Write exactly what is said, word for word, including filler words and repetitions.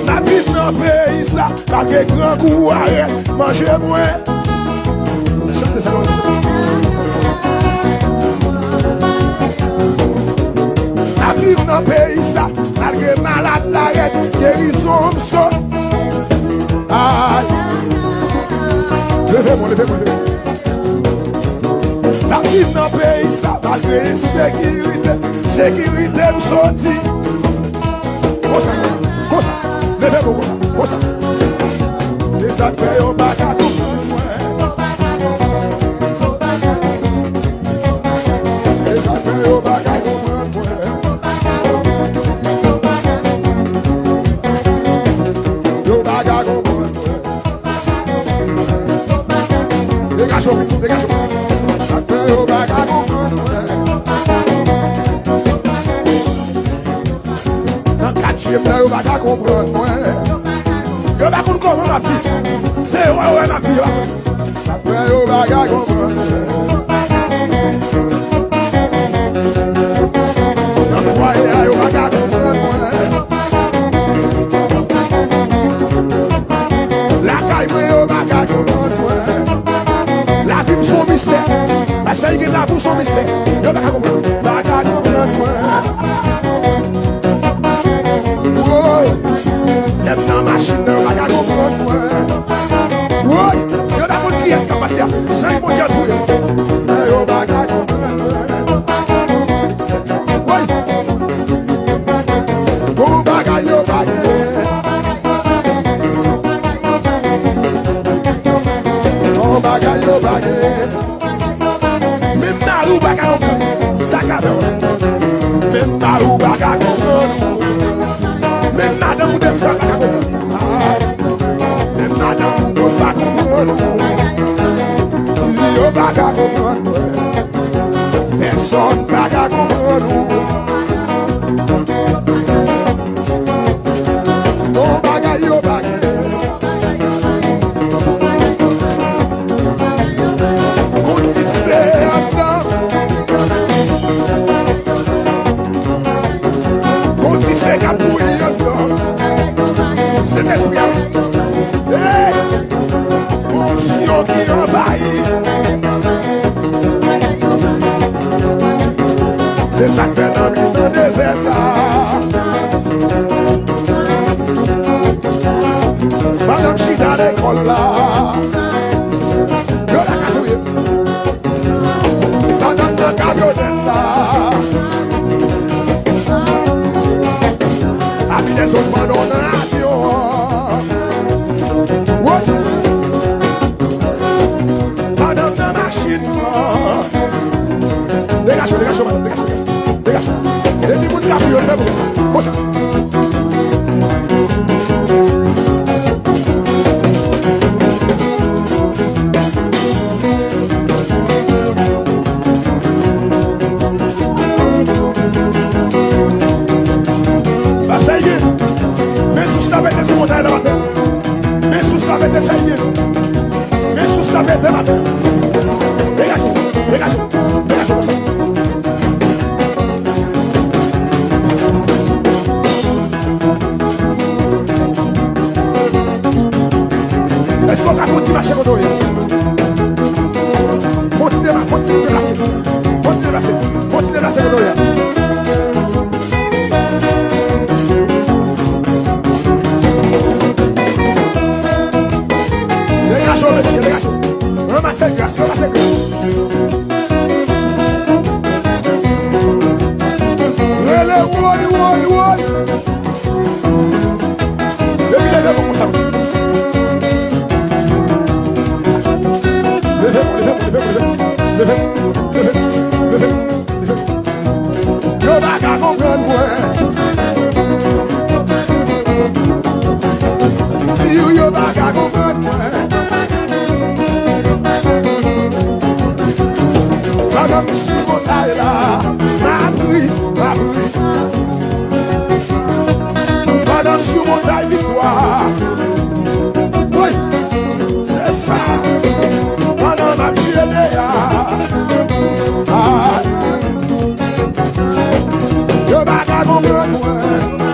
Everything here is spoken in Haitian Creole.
N ap viv nan peyi sa, malgre grangou arèt manje mwen. Chante sa, chante sa. N ap viv nan peyi sa, malgre malad la rèd, gerizon m sot. Ay. Leve mwen, leve mwen, leve mwen. N ap viv nan peyi sa, malgre ensekirite, sekirite m soti. Konsa, konsa, konsa. Leve mwen konsa, konsa. Se sa k fè yo pa ka konprann mwen. Se sa k fè yo pa ka konprann mwen. Yo pa ka konprann mwen. Degaje w, Pifou, degaje w. Sa k fè yo pa ka konprann mwen. Nan katye m nan, yo pa ka konprann mwen. Yo pa konn kòman m ap viv. Se yo wè m ap viv la. Sa k fè yo pa ka konprann mwen. Nan fwaye a, yo pa ka konprann mwen. Lakay mwen, yo pa ka konprann mwen. Lavi m se yon mistè. Pastè Ige, lavi w se yon mistè. Yo pa ka konprann. Pa ka konprann mwen. Woy. Lè m nan machin nan, yo pa ka konprann mwen. Woy. Yo pa konn kiyès k ap pase a. Jan Bondye touye. Men yo pa ka konprann mwen. Woy. Bon bagay yo pa genyen. Bon bagay yo pa genyen. Menm mari w pa ka konprann sa k ap fè w. Menm mari w pa ka konprann ou. Menm madanm ou defwa pa ka konprann. Ah. Menm madanm ou pa konprann ou. Yo pa ka konprann mwen. Pèsonn pa ka konprann ou. Bon bagay yo pa genyen. Gon dife anndan. Gon dife k ap bouyi anndan. Sentespri a. Hey! Onksyon ki anvayi. Se sa k fè nan mitan dezè sa. Pandan m chita lekòl la, yo la ka touye m. Pandan m nan kamyonèt la, a vide zòt pandan w nan avyon. Woy! Pandan m nan machin nan. Degaje w, degaje w, madanm, degaje w, degaje w, degaje w. Depi moun ka pou yo, leve konsa. Konsa. Pastè Ige, men sous la pete sou montay la maten. Men sous la pete sa Ige. Men sous la pete maten. Degaje, degaje, degaje konsa. Èske w ka kontinye mache kote w ye? Kontinye ma-, kontinye deplase. Kontinye deplase. Kontinye deplase kote w ye. Degaje w, mesye, degaje w. Ranmase gras, ranmase gras. Rele, woy, woy, woy. Depi leve pou konsa. Leve, leve, leve, leve, leve, leve, leve, leve. Yo pa ka konprann mwen. Fi yo, yo pa ka konprann mwen. Pandan m sou montay la, m ap ri, m ap ri. Pandan m sou montay viktwa, wi, se sa. Pandan m ap jene a, a, yo pa ka konprann mwen.